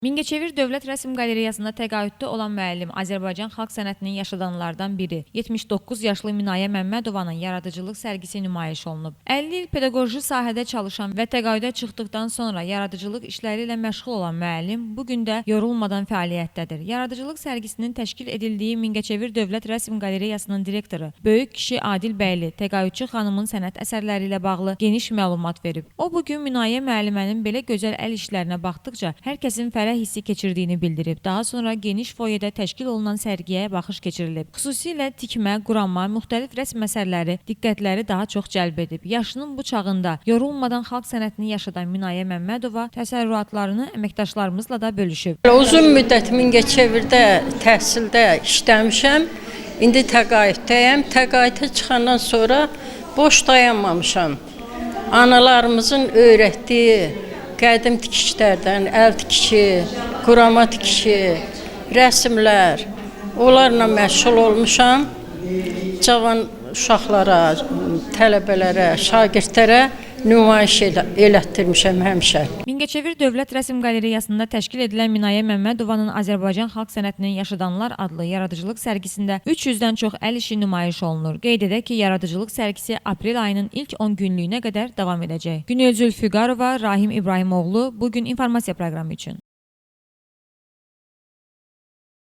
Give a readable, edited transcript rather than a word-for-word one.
Mingəçevir Dövlət Rəsm Qalereyasında təqaüddə olan müəllim Azərbaycan xalq sənətinin yaşadanlardan biri 79 yaşlı Minayə Məmmədovanın yaradıcılıq sərgisi nümayiş olunub. 50 il pedaqoji sahədə çalışan və təqaüdə çıxdıqdan sonra yaradıcılıq işləri ilə məşğul olan müəllim bu gün də yorulmadan fəaliyyətdədir. Yaradıcılıq sərgisinin təşkil edildiyi Mingəçevir Dövlət Rəsm Qalereyasının direktoru böyük kişi Adil Bəyli təqaüdçü xanımın sənət əsərləri ilə bağlı geniş məlumat verib. O bu gün Minayə müəllimənin belə gözəl əl işlərinə baxdıqca hər kəsin fərəh hissi keçirdiyini bildirib. Daha sonra geniş foyedə təşkil olunan sərgiyə baxış keçirilib. Xüsusilə tikmə, qurama, müxtəlif rəsm əsərləri diqqətləri daha çox cəlb edib. Yaşının bu çağında yorulmadan xalq sənətini yaşadan Minayə Məmmədova təsərrüatlarını əməkdaşlarımızla da bölüşüb. Uzun müddət Mingəçevirdə təhsildə işləmişəm. İndi təqaüddəyəm. Təqaüdə çıxandan sonra boş dayanmamışam. Analarımızın öyrətdiyi qədim tikişlərdən əl tikişi, qurama tikişi, rəsmlər, onlarla məşğul olmuşam. Cavan uşaqlara, tələbələrə, şagirdlərə nümayiş elətdirmişəm həmişə. Mingəçevir Dövlət Rəsm Qalereyasında təşkil edilən Minayə Məmmədovanın Azərbaycan xalq sənətinin yaşadanlar adlı yaradıcılıq sərgisində 300-dən çox əl işi nümayiş olunur. Qeyd edək ki, yaradıcılıq sərgisi aprel ayının ilk 10 günlüyünə qədər davam edəcək. Günel Zülfüqarova, Rahim İbrahimoğlu, Bu gün informasiya proqramı üçün.